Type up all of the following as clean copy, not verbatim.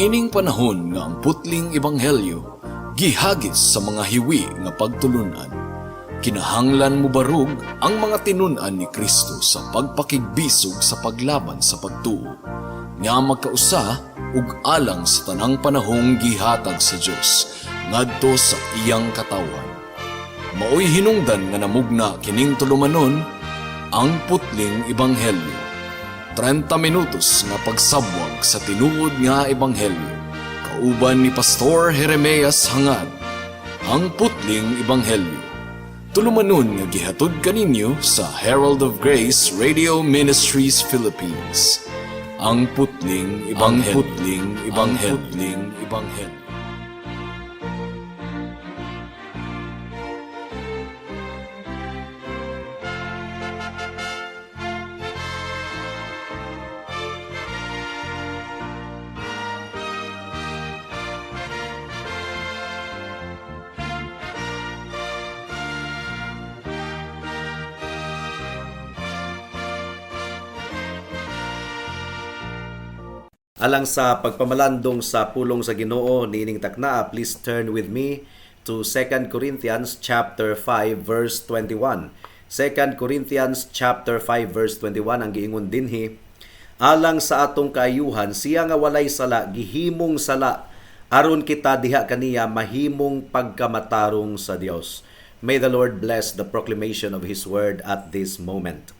Niining panahon nga ang putling ebanghelyo gihagis sa mga hiwi nga pagtulunan, kinahanglan mobarog ang mga tinun-an ni Kristo sa pagpakigbisog sa paglaban sa pagtuo nga magkausa ug alang sa tanang panahong gihatag sa Dios ngadto sa iyang katawhan. Maoy hinungdan nga namugna kining tulumanon, Ang Putling Ebanghelyo. 30 minutos nga pagsabwag sa tinuod nga ebanghelyo. Kauban ni Pastor Jeremias Hangad. Ang Putling Ebanghelyo. Tulumanon nga gihatod kaninyo sa Herald of Grace Radio Ministries Philippines. Ang Putling Ebanghelyo. Ang Putling Ebanghelyo. Ang Putling Ebanghelyo. Alang sa pagpamalandong sa pulong sa Ginoo niining taknaa, please turn with me to 2 Corinthians chapter 5 verse 21. 2 Corinthians chapter 5 verse 21 ang giingon dinhi, alang sa atong kaayuhan, siya nga walay sala gihimong sala aron kita diha kaniya mahimong pagkamatarong sa Dios. May the Lord bless the proclamation of His word at this moment.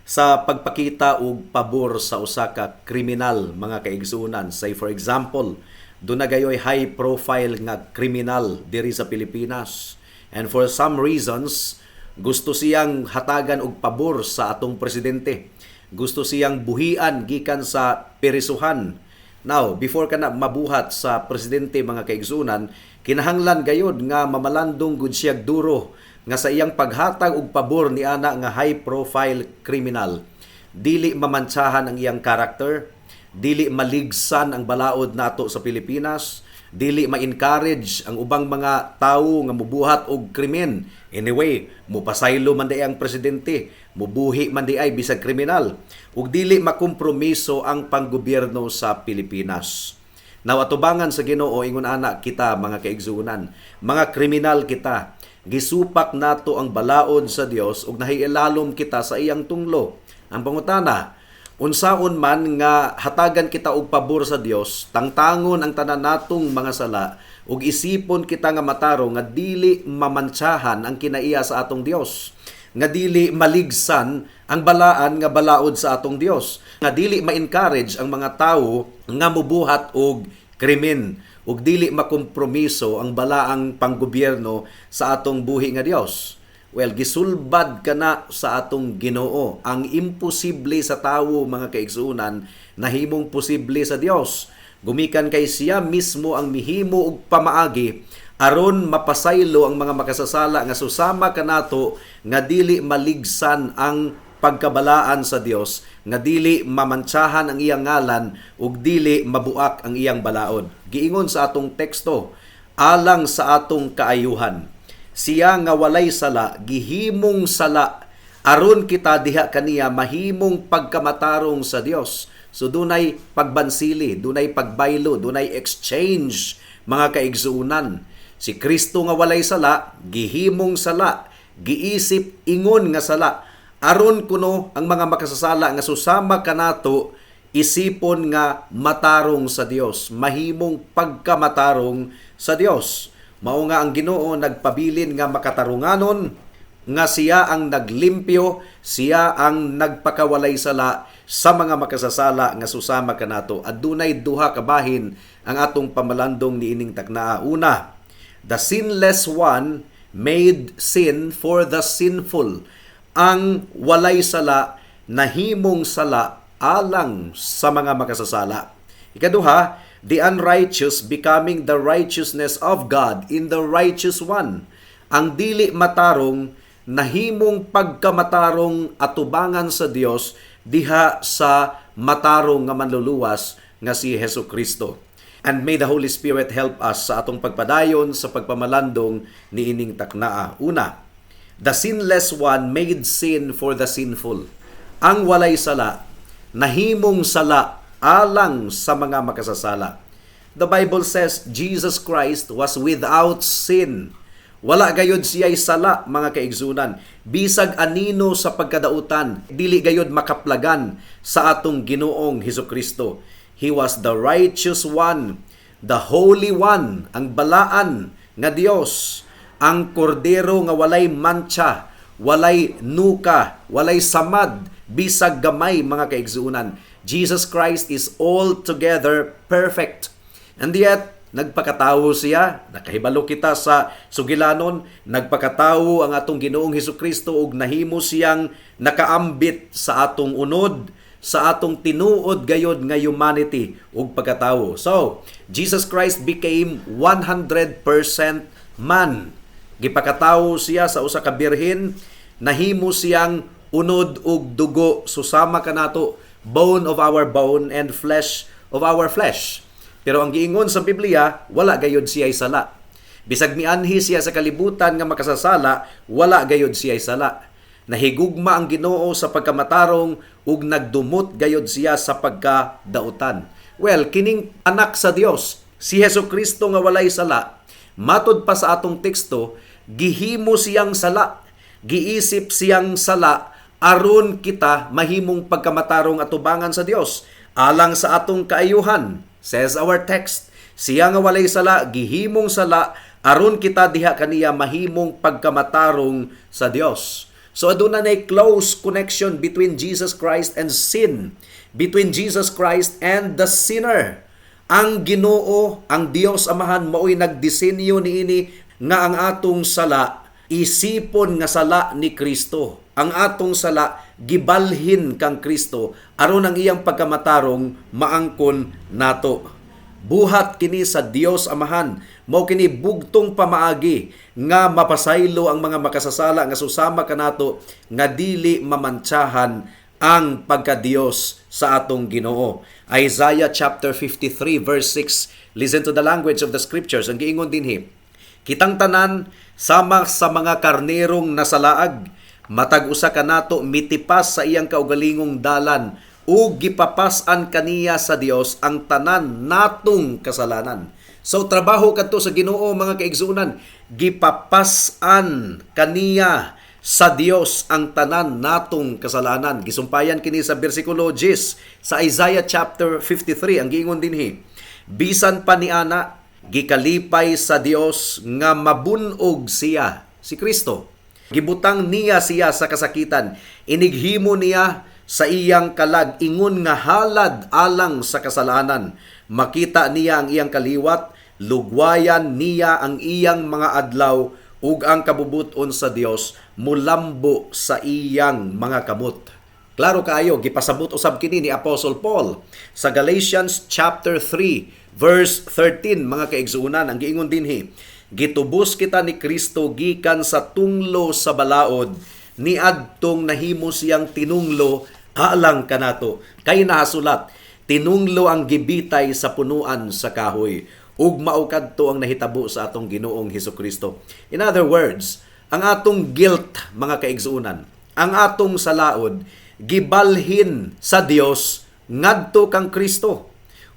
Sa pagpakita og pabor sa usa ka kriminal, mga kaigsuonan, say for example, duna gayoy high profile nga kriminal diri sa Pilipinas, and for some reasons gusto siyang hatagan og pabor sa atong presidente, gusto siyang buhian gikan sa perisuhan. Now, before kana mabuhat sa presidente, mga kaigsuonan, kinahanglan gayod nga mamalandong gud siya duro nga sa iyang paghatag og pabor ni ana nga high profile criminal, dili mamantsahan ang iyang karakter, dili maligsan ang balaod nato sa Pilipinas, dili ma-encourage ang ubang mga tawo nga mubuhat og krimen. Anyway, mupasaylo man di ang presidente, mubuhi man di ay bisag kriminal, ug dili makompromiso ang panggobyerno sa Pilipinas. Now, atubangan sa Ginoo, ingon ana kita, mga kaigsuonan, mga kriminal kita. Gisupak nato ang balaod sa Dios ug nahiilalom kita sa iyang tunglo. Ang pangutana, unsaon man nga hatagan kita og pabor sa Dios, tangtangon ang tanan natong mga sala ug isipon kita nga matarong nga dili mamantsahan ang kinaiya sa atong Dios, nga dili maligsan ang balaan nga balaod sa atong Dios, nga dili ma-encourage ang mga tawo nga mubuhat og krimen, ug dili makompromiso ang balaang panggobyerno sa atong buhi nga Dios? Well, gisulbad kana sa atong Ginoo. Ang imposible sa tawo, mga kaigsuonan, nahimong posible sa Dios. Gumikan kay siya mismo ang mihimo og pamaagi aron mapasaylo ang mga makasasala nga susama kanato nga dili maligsan ang pagkabalaan sa Dios, nga dili mamantsahan ang iyang ngalan ug dili mabuak ang iyang balaod. Giingon sa atong teksto, alang sa atong kaayuhan, siya nga walay sala gihimong sala aron kita diha kaniya mahimong pagkamatarong sa Dios. So dunay pagbansili, dunay pagbaylo, dunay exchange, mga kaigsuonan. Si Kristo nga walay sala gihimong sala, giisip ingon nga sala aron kuno ang mga makasasala nga susama kanato isipon nga matarong sa Dios, mahimong pagkamatarong sa Dios. Mao nga ang Ginoo nagpabilin nga makatarunganon, nga siya ang naglimpyo, siya ang nagpakawalay sala sa mga makasasala nga susama kanato. Adunay duha ka bahin ang atong pamalandong niining taknaa. Una, the sinless one made sin for the sinful. Ang walay sala nahimong sala alang sa mga makasasala. Ikaduha, the unrighteous becoming the righteousness of God in the righteous one. Ang dili matarong nahimong pagkamatarong atubangan sa Dios diha sa matarong nga manluluwas nga si Hesus Kristo. And may the Holy Spirit help us sa atong pagpadayon sa pagpamalandong niining taknaa. Una, the sinless one made sin for the sinful. Ang walay sala nahimong sala alang sa mga makasasala. The Bible says Jesus Christ was without sin. Wala gayod siya'y sala, mga kaigsunan. Bisag anino sa pagkadautan, dili gayod makaplagan sa atong Ginoong Hesus Kristo. He was the righteous one, the holy one, ang balaan nga Dios, ang kordero nga walay mantsa, walay nuka, walay samad, bisag gamay, mga kaigsunan. Jesus Christ is altogether perfect. And yet, nagpakatawo siya, nakahibalo kita sa sugilanon, nagpakatawo ang atong Ginoong Hesus Kristo ug nahimo siyang nakaambit sa atong unod, sa atong tinuod gayod nga humanity ug pagkatawo. So, Jesus Christ became 100% man. Gipakatawo siya sa usa ka birhen, nahimo siyang unod ug dugo susama kanato, bone of our bone and flesh of our flesh. Pero ang giingon sa Biblia, wala gayod siya sala. Bisag mianhi siya sa kalibutan nga makasasala, wala gayod siya sala. Nahigugma ang Ginoo sa pagkamatarong ug nagdumot gayod siya sa pagkadautan. Well, kining anak sa Dios, si Hesus Kristo nga walay sala, matod pa sa atong teksto, gihimo siyang sala, giisip siyang sala aron kita mahimong pagkamatarong atubangan sa Dios alang sa atong kaayuhan. Says our text, siya nga walay sala, gihimong sala aron kita diha kaniya mahimong pagkamatarong sa Dios. So aduna nay close connection between Jesus Christ and sin, between Jesus Christ and the sinner. Ang Ginoo, ang Dios Amahan, maoy nagdisenyo niini nga ang atong sala isipon nga sala ni Kristo. Ang atong sala gibalhin kang Kristo aron ang iyang pagkamatarong maangkon nato. Buhat kini sa Dios Amahan, mao kini bugtong pamaagi nga mapasaylo ang mga makasasala nga susama kanato nga dili mamantsahan ang pagka-Dios sa atong Ginoo. Isaiah chapter 53 verse 6. Listen to the language of the scriptures. Ang giingon dinhi, "Kitang tanan sama sa mga karnerong nasalaag, matag usa kanato mitipas sa iyang kaugalingong dalan, ug gipapas-an kaniya sa Dios ang tanan natong kasalanan." So trabaho kadto sa Ginoo, mga kaigsuonan, gipapas-an kaniya sa Dios ang tanan natong kasalanan. Gisumpayan kini sa bersikulo 10 sa Isaiah chapter 53. Ang giingon dinhi, "Bisan pa niana, gikalipay sa Dios nga mabunog siya," si Kristo. "Gibutang niya siya sa kasakitan. Inighimo niya sa iyang kalag ingon nga halad alang sa kasalanan. Makita niya ang iyang kaliwat, lugwayan niya ang iyang mga adlaw, ug ang kabubuton sa Dios mulambo sa iyang mga kamot." Klaro kaayo, gipasabot usab kini ni Apostle Paul sa Galatians chapter 3 verse 13, mga kaigsuonan. Ang giingon dinhi, "Gitubos kita ni Kristo gikan sa tunglo sa balaod niadtong nahimo siyang tinunglo alang kanato. Kay nahasulat, tinunglo ang gibitay sa punuan sa kahoy." Ug mao kadto ang nahitabo sa atong Ginoong Hesus Kristo. In other words, ang atong guilt, mga kaigsuonan, ang atong salaod gibalhin sa Dios ngadto kang Kristo.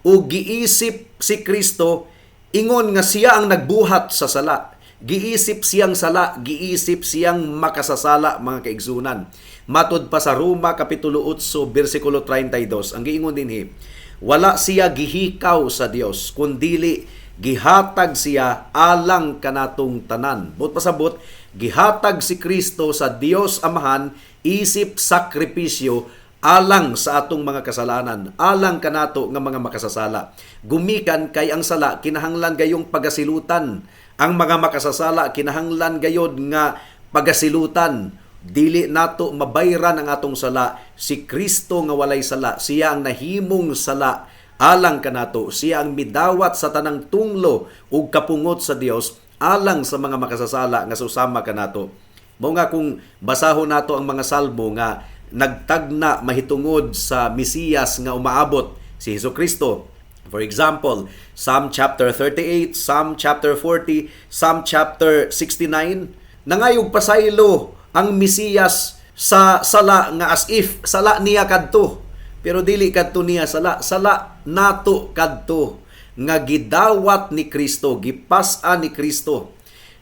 Ug giisip si Kristo ingon nga siya ang nagbuhat sa sala. Giisip siyang sala, giisip siyang makasasala, mga kaigsunan. Matod pa sa Roma kapitulo 8 bersikulo 32, ang giingon dinhi, "Wala siya gihikaw sa Dios, kundili gihatag siya alang kanatong tanan." Buot pasabot, gihatag si Kristo sa Dios Amahan isip sakripisyo alang sa atong mga kasalanan, alang kanato nga mga makasasala. Gumikan kay ang sala kinahanglan gayong pagasilutan. Ang mga makasasala kinahanglan gayod nga pagasilutan. Dili nato mabayran ang atong sala. Si Kristo nga walay sala, siya ang nahimong sala alang kanato. Siya ang midawat sa tanang tunglo ug kapungot sa Dios alang sa mga makasasala nga susama kanato. Mao nga kung basahon nato ang mga salmo nga nagtagna mahitungod sa Mesiyas nga umaabot, si Hesus Kristo. For example, Psalm chapter 38, Psalm chapter 40, Psalm chapter 69, nangayog pasaylo ang Mesiyas sa sala nga as if sala niya kadto. Pero dili kadto niya sala, sala nato kadto. nga gidawat ni Kristo, gipas-an ni Kristo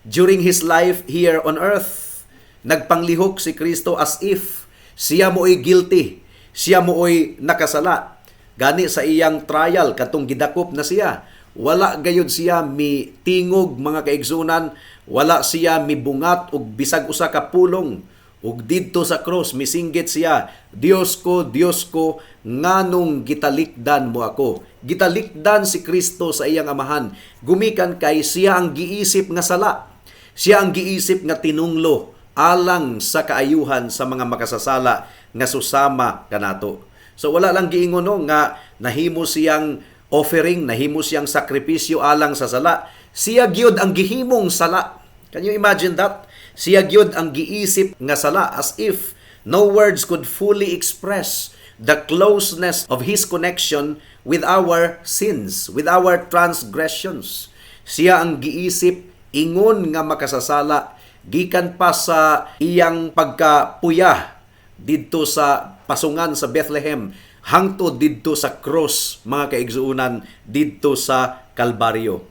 during his life here on earth. Nagpanglihok si Kristo as if siya mo'y guilty, siya mo'y nakasala. Gani sa iyang trial katong gidakop na siya, wala gayud siya mi tingog, mga kaigsunan, wala siya mibungat og bisag usa ka pulong. Ug didto sa cross misinggit siya, "Dios ko, Dios ko, nganong gitalikdan mo ako?" Gitalikdan si Kristo sa iyang Amahan gumikan kay siya ang giisip nga sala. Siya ang giisip nga tinunglo alang sa kaayuhan sa mga makasasala nga susama kanato. So wala lang giingon, no, nga nahimo siyang offering, nahimo siyang sakripisyo alang sa sala. Siya gyud ang gihimong sala. Can you imagine that? Siya gyud ang giisip nga sala, as if no words could fully express the closeness of his connection with our sins, with our transgressions. Siya ang giisip ingon nga makasasala gikan pa sa iyang pagkapuya didto sa pasungan sa Bethlehem hangtod didto sa cross, mga kaigsuonan, didto sa Kalbaryo.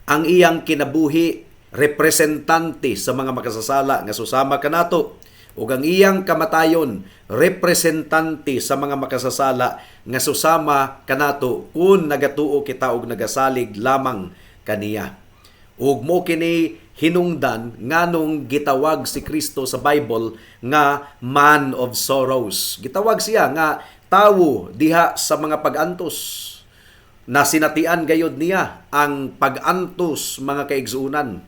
Ang iyang kinabuhi, representante sa mga makasasala nga susama kanato, ug ang iyang kamatayon, representante sa mga makasasala nga susama kanato kung nagatuo kita og nagasalig lamang kaniya. Ug mo kini hinungdan nganong gitawag si Kristo sa Bible nga Man of Sorrows. Gitawag siya nga tawo diha sa mga pag-antos. Nasinatian gayod niya ang pag-antos, mga kaigsuonan.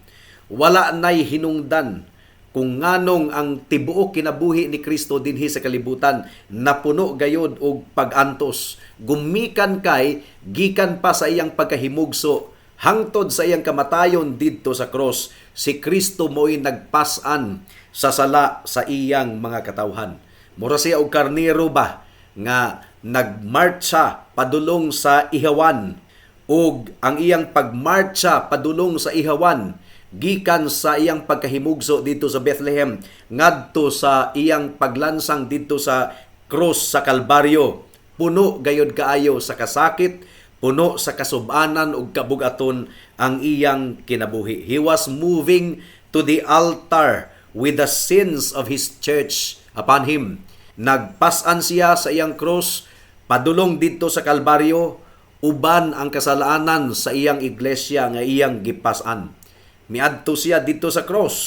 Wala nay hinungdan kung nganong ang tibuok kinabuhi ni Kristo dinhi sa kalibutan napuno gayod og pag-antos gumikan kay gikan pa sa iyang pagkahimugso hangtod sa iyang kamatayon didto sa cross, si Kristo mo'y nagpas-an sa sala sa iyang mga katawhan. Mura siya og karnero ba nga nagmartsa padulong sa ihawan, ug ang iyang pagmartsa padulong sa ihawan gikan sa iyang pagkahimugso didto sa Bethlehem ngadto sa iyang paglansang didto sa cross sa Kalbaryo, puno gayod kaayo sa kasakit, puno sa kasubanan ug kabugaton ang iyang kinabuhi. He was moving to the altar with the sins of his church upon him. Nagpasan siya sa iyang cross padulong didto sa Kalbaryo uban ang kasalanan sa iyang iglesia nga iyang gipas-an. Miadto siya didto sa cross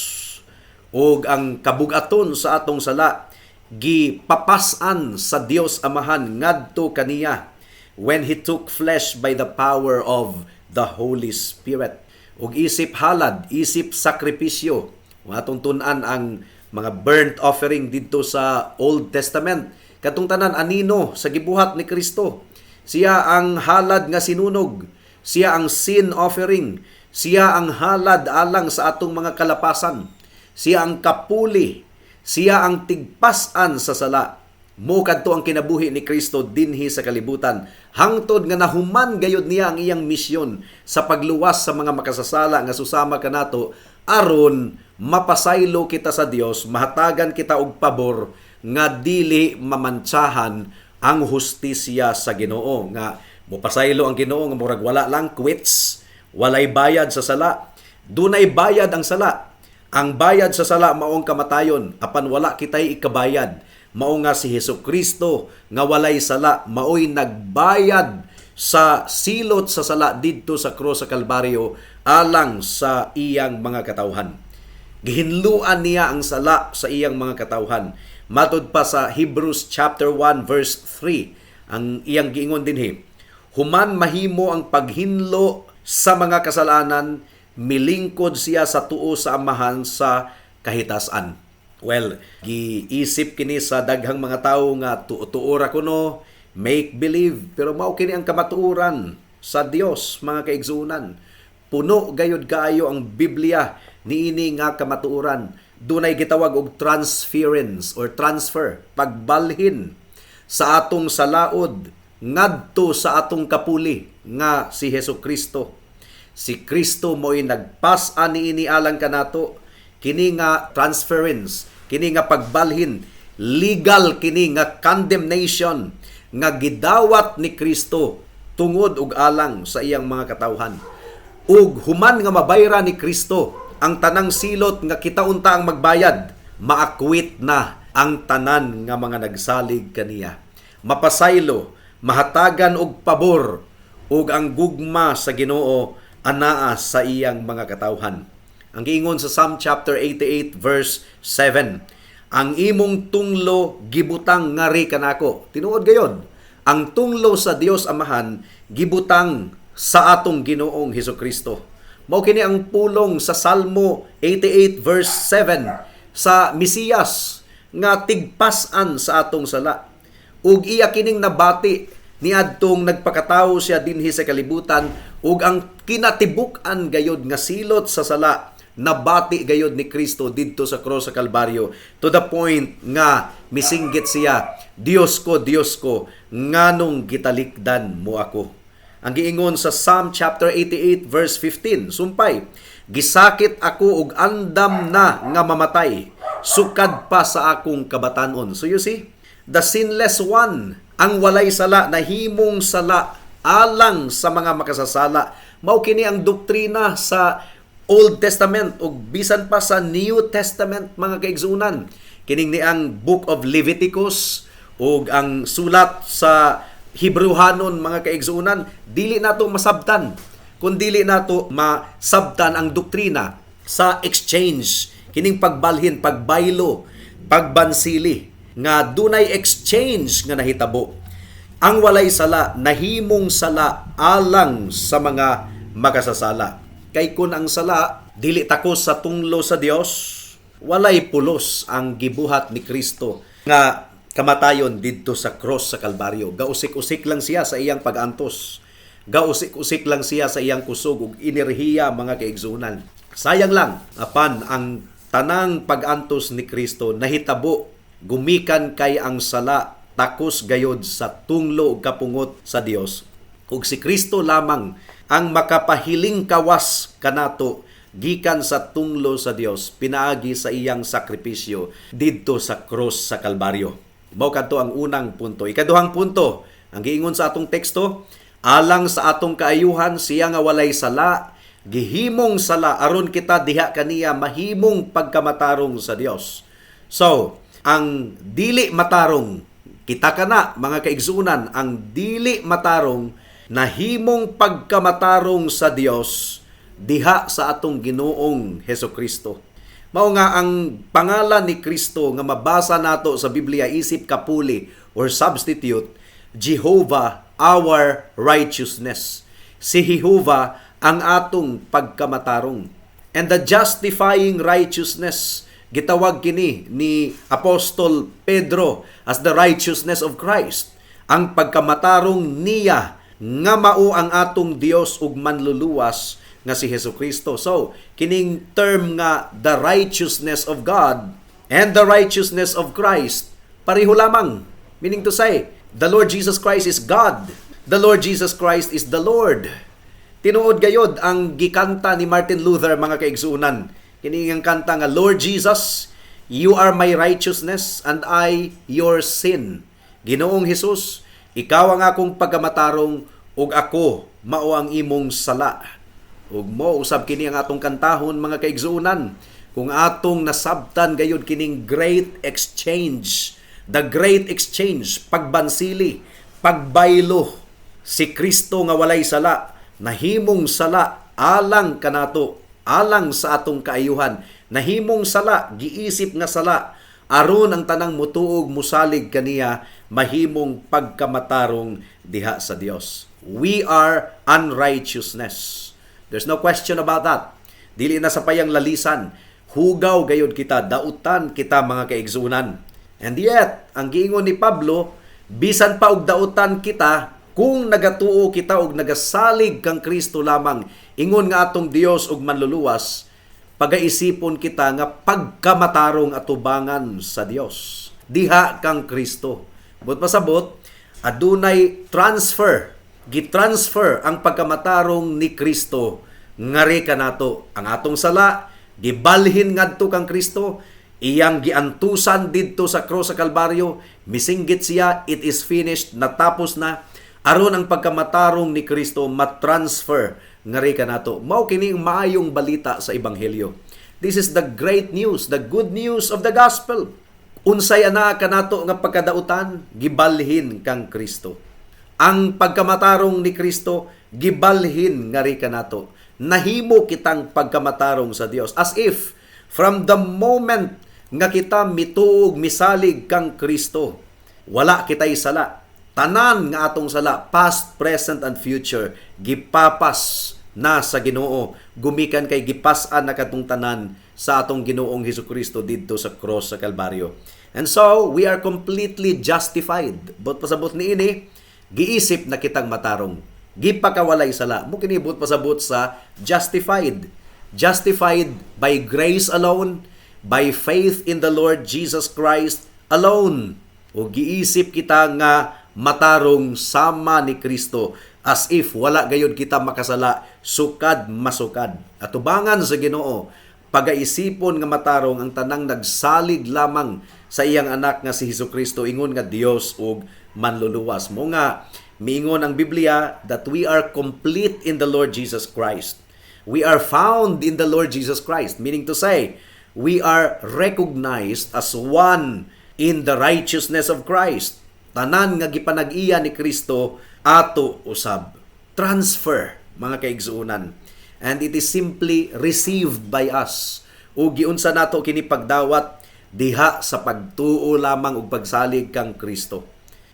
ug ang kabugaton sa atong sala gipapas-an sa Dios Amahan ngadto kaniya when he took flesh by the power of the Holy Spirit. Ug isip halad, isip sakripisyo, kung atong tun-an ang mga burnt offering didto sa Old Testament, katong tanan anino sa gibuhat ni Kristo. Siya ang halad nga sinunog, siya ang sin offering, siya ang halad alang sa atong mga kalapasan. Siya ang kapuli, siya ang tigpas-an sa sala. Mo kadto ang kinabuhi ni Kristo dinhi sa kalibutan hangtod nga nahuman gayod niya ang iyang misyon sa pagluwas sa mga makasasala nga susama kanato aron mapasaylo kita sa Dios, mahatagan kita og pabor nga dili mamantsahan ang hustisya sa Ginoo, nga mopasaylo ang Ginoo nga murag wala lang, quits, walay bayad sa sala. Dunay bayad ang sala. Ang bayad sa sala maong kamatayon, apan wala kitay ikabayad. Mao nga si Hesus Kristo nga walay sala maoy nagbayad sa silot sa sala didto sa krus sa Kalbaryo alang sa iyang mga katawhan. Gihinluan niya ang sala sa iyang mga katawhan. Matud pa sa Hebrews chapter 1 verse 3, ang iyang giingon dinhi, "Human mahimo ang paghinlo sa mga kasalanan, milingkod siya sa tuo sa Amahan sa kahitasan." Well, giisip kini sa daghang mga tawo nga tuo-tuo ra kuno, make believe, pero mao kini ang kamatuoran sa Dios, mga kaigsuonan. Puno gayud kaayo ang Biblia niini nga kamatuoran. Dunay gitawag og transference or transfer, pagbalhin sa atong salaod ngadto sa atong kapuli nga si Hesus Kristo. Si Kristo mo'y nagpas-an niini alang kanato. Kini nga transference, kini nga pagbalhin, legal kini nga condemnation nga gidawat ni Kristo. tungod ug alang sa iyang mga katawhan. Ug human nga mabayra ni Kristo ang tanang silot nga kita unta ang magbayad, maakwit na ang tanan nga mga nagsalig kaniya. Mapasaylo, mahatagan og pabor ug ang gugma sa Ginoo anaa sa iyang mga katawhan. Ang giingon sa Psalm chapter 88 verse 7, "Ang imong tunglo gibutang ngari kanako." Tinuod gayod. Ang tunglo sa Dios Amahan gibutang sa atong Ginoong Hesukristo. Mao kini ang pulong sa Salmo 88 verse 7 sa Mesiyas nga tigpas-an sa atong sala. Ug iya kining nabati niadtong nagpakatawo siya dinhi sa kalibutan, ug ang kinatibuk-an gayod nga silot sa sala nabati gayod ni Kristo didto sa cross sa Kalbaryo, to the point nga misinggit siya, "Diyos ko, Diyos ko, nganong gitalikdan mo ako?" Ang giingon sa Psalm chapter 88 verse 15, sumpay, "Gisakit ako ug andam na nga mamatay, sukad pa sa akong kabatanon." So you see, the sinless one, ang walay sala, nahimong sala alang sa mga makasasala. Mao kini ang doktrina sa Old Testament ug bisan pa sa New Testament, mga kaigsuonan. Kining ni ang Book of Leviticus ug ang sulat sa Hebrehanon, mga kaigsuonan, dili nato masabtan kung dili nato masabtan ang doktrina sa exchange, kining pagbalhin, pagbaylo, pagbansili nga dunay exchange nga nahitabo. Ang walay sala nahimong sala alang sa mga makasasala. Kay kun ang sala dili takos sa tunglo sa Dios, walay pulos ang gibuhat ni Kristo nga kamatayon didto sa cross sa Kalbaryo. Gausik-usik lang siya sa iyang pag-antos. Gausik-usik lang siya sa iyang kusog ug enerhiya, mga kaigsuonan. Sayang lang. Apan ang tanang pag-antos ni Kristo nahitabo gumikan kay ang sala takos gayod sa tunglo ug kapungot sa Dios. Ug si Kristo lamang ang makapahiling kawas kanato gikan sa tunglo sa Dios pinaagi sa iyang sakripisyo didto sa cross sa Kalbaryo. Mao kadto ang unang punto. Ikaduhang punto, ang giingon sa atong teksto, alang sa atong kaayuhan siya nga walay sala gihimong sala aron kita diha kaniya mahimong pagkamatarong sa Dios. So, ang dili matarong, kita kana, mga kaigsuonan, ang dili matarong nahimong pagkamatarong sa Dios diha sa atong Ginoong Hesus Kristo. Mao nga ang pangalan ni Kristo nga mabasa nato sa Biblia isip kapuli or substitute, Jehovah our righteousness. Si Jehovah ang atong pagkamatarong. And the justifying righteousness, gitawag kini ni Apostol Pedro as the righteousness of Christ. Ang pagkamatarong niya nga mao ang atong Dios ug manluluwas nga si Hesus Kristo. So, kining term nga the righteousness of God and the righteousness of Christ, pareho lamang. Meaning to say, the Lord Jesus Christ is God. The Lord Jesus Christ is the Lord. Tinuod gayod ang gikanta ni Martin Luther, mga kaigsuonan. Kini ang kanta nga, "Lord Jesus, you are my righteousness and I your sin." Ginoong Hesus, ikaw ang akong pagkamatarong ug ako mao ang imong sala. Ug mo usab kini ang atong kantahon, mga kaigsuonan, kung atong nasabtan gayud kining great exchange, the great exchange, pagbansili, pagbaylo, si Kristo nga walay sala nahimong sala alang kanato, alang sa atong kaayuhan. Nahimong sala, giisip nga sala aron ang tanang mutuog, musalig kaniya, mahimong pagkamatarong diha sa Dios. We are unrighteousness. There's no question about that. Dili na sa payang lalisan. Hugaw gayod kita, dautan kita, mga kaigsuonan. And yet, ang giingon ni Pablo, bisan pa og dautan kita, kung nagatuo kita og nagasalig kang Kristo lamang ingon nga atong Dios ug manluluwas, pagaisipon kita nga pagkamatarong atubangan sa Dios diha kang Kristo. But pasabot, adunay transfer, gitransfer ang pagkamatarong ni Kristo ngari kanato. Ang atong sala gibalhin ngadto kang Kristo, iyang giantusan didto sa cross sa Kalbaryo. Misinggit siya, "It is finished," natapos na. Aron ang pagkamatarong ni Kristo matransfer ngari kanato. Mao kini ang maayong balita sa ebanghelyo. This is the great news, the good news of the gospel. Unsay anaa kanato nga pagkadautan, gibalhin kang Kristo. Ang pagkamatarong ni Kristo gibalhin ngari kanato. Nahimo kitang pagkamatarong sa Dios, as if from the moment nga kita mituog, misalig kang Kristo, wala kitay sala. Tanan nga atong sala, past, present and future, gipapas na sa Ginoo gumikan kay gipas-an na katong tanan sa atong Ginoong Hesukristo didto sa cross sa Kalbaryo. And so, we are completely justified. Buot pasabot niini, giisip na kitang matarong. Gipakawalay sala. Mao kini buot pasabot sa justified. Justified by grace alone, by faith in the Lord Jesus Christ alone. O giisip kita nga matarong sama ni Kristo, as if wala gayud kita makasala sukad masukad. Atubangan sa Ginoo, pagaisipon nga matarong ang tanang nagsalig lamang sa iyang anak nga si Hesukristo ingon nga Dios ug manluluwas. Mao nga miingon ang Biblia that we are complete in the Lord Jesus Christ. We are found in the Lord Jesus Christ, meaning to say, we are recognized as one in the righteousness of Christ. Tanan nga gipanag-iya ni Kristo, ato usab. Transfer, mga kaigsuonan. And it is simply received by us. O giunsa nato kini pagdawat? Diha sa pagtuo lamang ug pagsalig kang Kristo.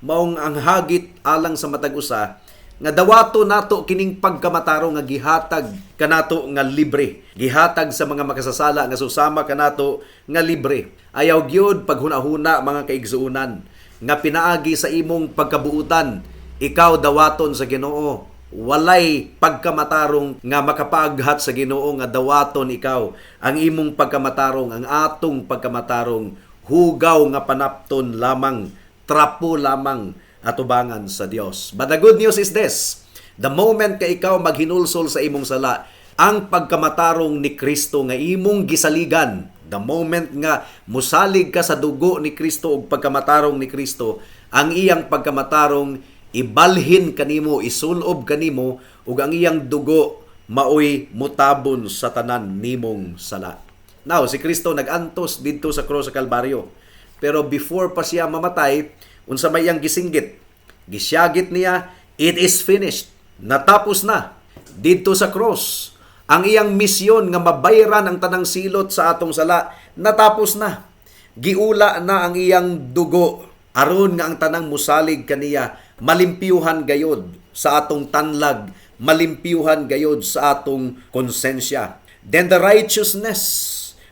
Maong ang hagit alang sa matag usa nga dawato nato kining pagkamatarong nga gihatag kanato nga libre. Gihatag sa mga makasasala nga susama kanato nga libre. Ayaw gyud paghuna-huna, mga kaigsuonan, nga pinaagi sa imong pagkabuutan ikaw dawaton sa Ginoo. Walay pagkamatarong nga makapaaghat sa Ginoo nga dawaton ikaw. Ang imong pagkamatarong, ang atong pagkamatarong, hugaw nga panapton lamang, trapo lamang atubangan sa Dios. But the good news is this: the moment ka ikaw maghinulsol sa imong sala, ang pagkamatarong ni Kristo nga imong gisaligan, the moment nga musalig ka sa dugo ni Kristo ug pagkamatarong ni Kristo, ang iyang pagkamatarong ibalhin kanimo, isulob kanimo, ug ang iyang dugo maoy mutabon sa tanan nimong sala. Now, si Kristo nagantos didto sa cross sa Kalbaryo. Pero before pa siya mamatay, unsa may iyang gisinggit? Gisyagit niya, "It is finished." Natapos na didto sa cross. Ang iyang misyon nga mabayran ang tanang silot sa atong sala, natapos na. Giula na ang iyang dugo aron nga ang tanang musalig kaniya malimpyuhan gayod sa atong tanlag, malimpyuhan gayod sa atong konsensya. Then the righteousness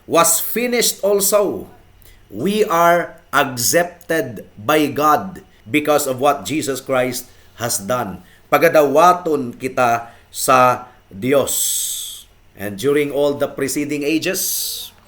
was finished also. We are accepted by God because of what Jesus Christ has done. Pagadawaton kita sa Dios. And during all the preceding ages,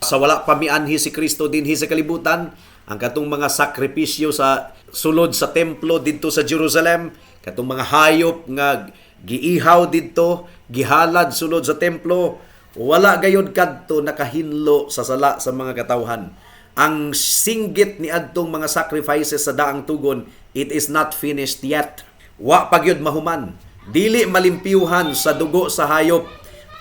sa wala pa mianhi si Kristo dinhi sa kalibutan, ang katong mga sakripisyo sa sulod sa templo didto sa Jerusalem, katong mga hayop nga giihaw didto, gihalad sulod sa templo, wala gayod kadto nakahinlo sa sala sa mga katawhan. Ang singgit ni adtong mga sacrifices sa daang tugon, "It is not finished yet." Wa pa gyud mahuman. Dili malimpyuhan sa dugo sa hayop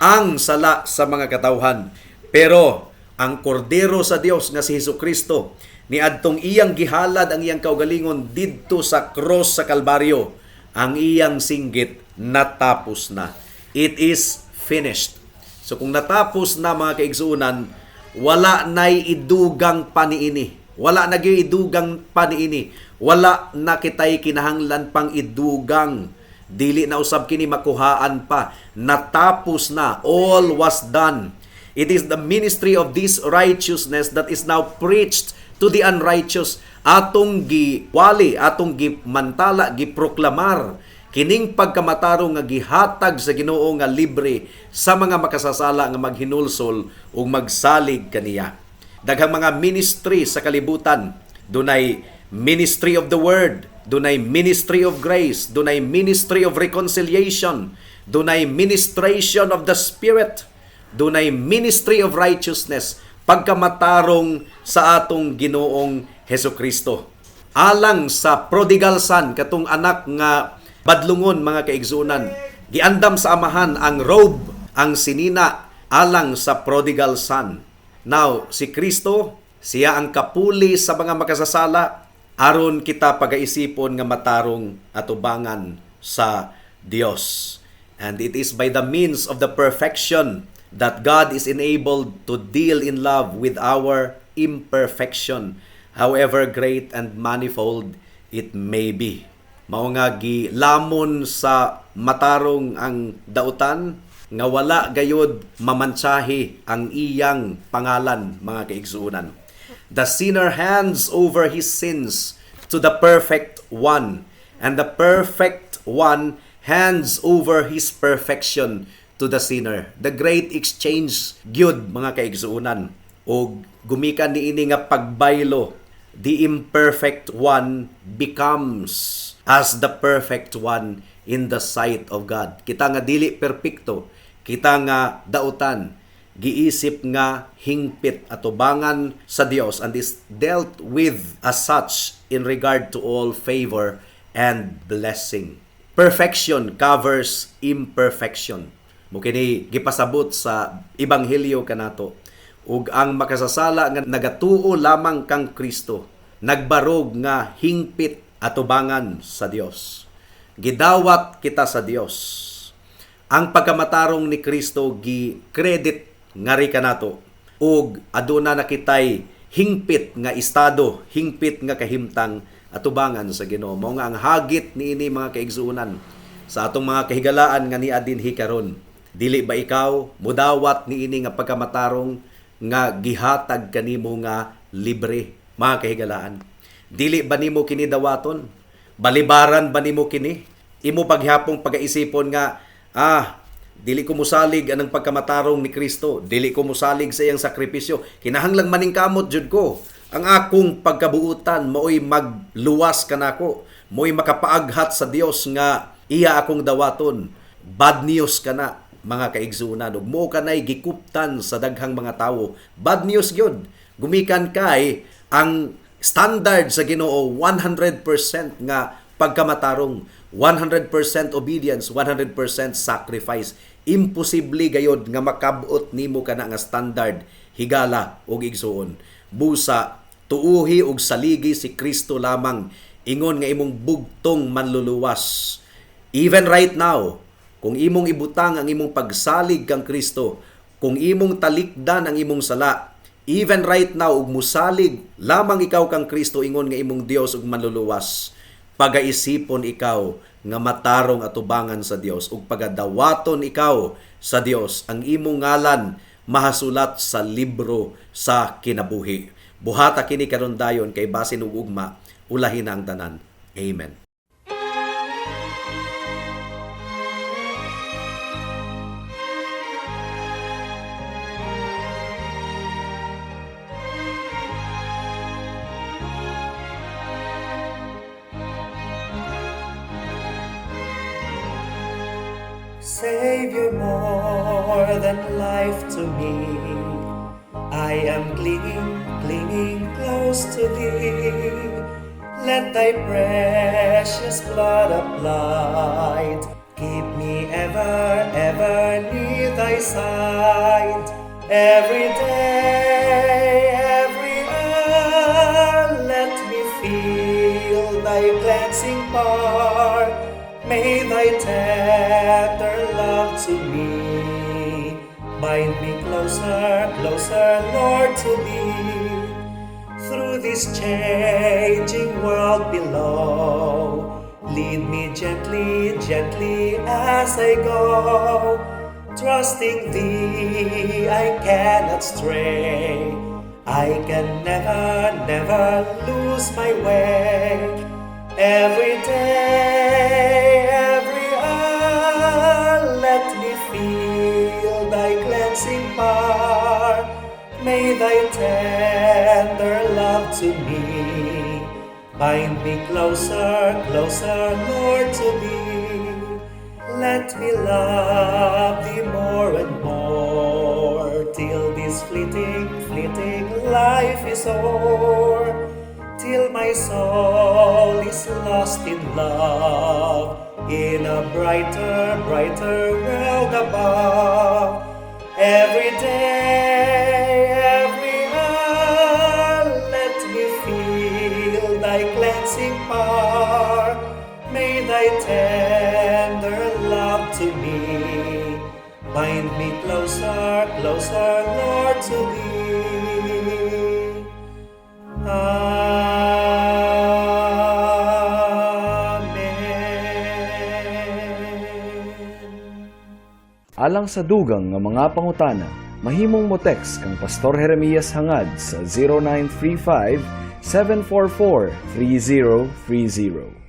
ang sala sa mga katawhan. Pero ang kordero sa Dios nga si Hesus Kristo, ni adtong iyang gihalad ang iyang kaugalingon didto sa cross sa Kalbaryo, ang iyang singgit, "Natapos na." "It is finished." So kung natapos na, mga kaigsuonan, wala nay idugang pa niini. Wala na gyud idugang pa niini. Wala na kitay kinahanglan pang idugang. Dili na usab kini makuhaan pa. Natapos na. All was done. It is the ministry of this righteousness that is now preached to the unrighteous. Atong giwali, atong gimantala, giproklamar kining pagkamatarong nga gihatag sa Ginoo nga libre sa mga makasasala nga maghinulsol ug magsalig kaniya. Daghang mga ministry sa kalibutan. Dunay ministry of the word, dunay ministry of grace, dunay ministry of reconciliation, dunay ministration of the spirit, dunay ministry of righteousness, pagkamatarong sa atong Ginoong Hesus Kristo. Alang sa prodigal son, katong anak nga Badlungon, mga kaigsunan, giandam sa amahan ang robe, ang sinina alang sa prodigal son. Now, si Kristo, siya ang kapuli sa mga makasasala aron kita pagaisipon nga matarong atubangan sa Dios. And it is by the means of the perfection that God is enabled to deal in love with our imperfection, however great and manifold it may be. Mao nga gilamon sa matarong ang dautan nga wala gayod mamantsahi ang iyang pangalan, mga kaigsuonan. The sinner hands over his sins to the perfect one, and the perfect one hands over his perfection to the sinner. The great exchange gyud, mga kaigsuonan. Og gumikan niini nga pagbaylo, the imperfect one becomes as the perfect one in the sight of God. Kita nga dili perpekto, kita nga dautan, giisip nga hingpit atubangan sa Dios and is dealt with as such in regard to all favor and blessing. Perfection covers imperfection. Mo kini gipasabot sa ebanghelyo kanato. Ug ang makasasala nga nagatuo lamang kang Kristo, nagbarog nga hingpit atubangan sa Dios. Gidawat kita sa Dios. Ang pagkamatarong ni Kristo gi-credit ngari kanato ug aduna na kitay hingpit nga estado, hingpit nga kahimtang atubangan sa Ginoo. Mao nga ang hagit niini, mga kaigsuonan, sa atong mga kahigalaan nga niya dinhi karon. Dili ba ikaw mudawat niini nga pagkamatarong nga gihatag kanimo nga libre, mga kahigalaan? Dili ba nimo kini dawaton? Balibaran ba nimo kini? Imo paghapong pagaisipon nga dili ko musalig anang pagkamatarong ni Kristo, dili ko musalig sa iyang sakripisyo, kinahanglang maningkamot jud ko. Ang akong pagkabuutan maoy magluwas kanako, mo'y makapaaghat sa Dios nga iya akong dawaton. Bad news kana, mga kaigsuonan, ug mo kanay gikuptan sa daghang mga tawo. Bad news gyud. Gumikan kay ang standard sa Ginoo 100% nga pagkamatarong, 100% obedience, 100% sacrifice. Imposible gayod nga makabot nimo kana nga standard, higala ug igsuon. Busa tuuhi ug saligi si Kristo lamang ingon nga imong bugtong manluluwas. Even right now, kung imong ibutang ang imong pagsalig kang Kristo, kung imong talikdan ang imong sala, even right now ug musalig lamang ikaw kang Kristo ingon nga imong Dios ug manluluwas, pagaisipon ikaw nga matarong atubangan sa Dios ug pagadawaton ikaw sa Dios, ang imong ngalan mahasulat sa libro sa kinabuhi. Buhata kini karon dayon kay basin ug ugma ulahin na ang tanan. Amen. Savior, more than life to me, I am clinging, clinging close to thee. Let thy precious blood applied keep me ever, ever near thy side. Every day, every hour, let me feel thy cleansing power. May thy tender love to me bind me closer, closer, Lord, to thee. Through this changing world below, lead me gently, gently as I go. Trusting thee, I cannot stray. I can never, never lose my way. Every day, every hour, let me feel thy cleansing power. May thy tender love to me bind me closer, closer, Lord, to thee. Let me love thee more and more, till this fleeting, fleeting life is o'er, till my soul is lost in love. In a brighter, brighter world above. Every day, every hour, let me feel thy cleansing power. May thy tender love to me bind me closer, closer, Lord, to thee. Amen. Alang sa dugang nga mga pangutana, mahimong mo text kang Pastor Jeremias Hangad sa 0935 744 3030.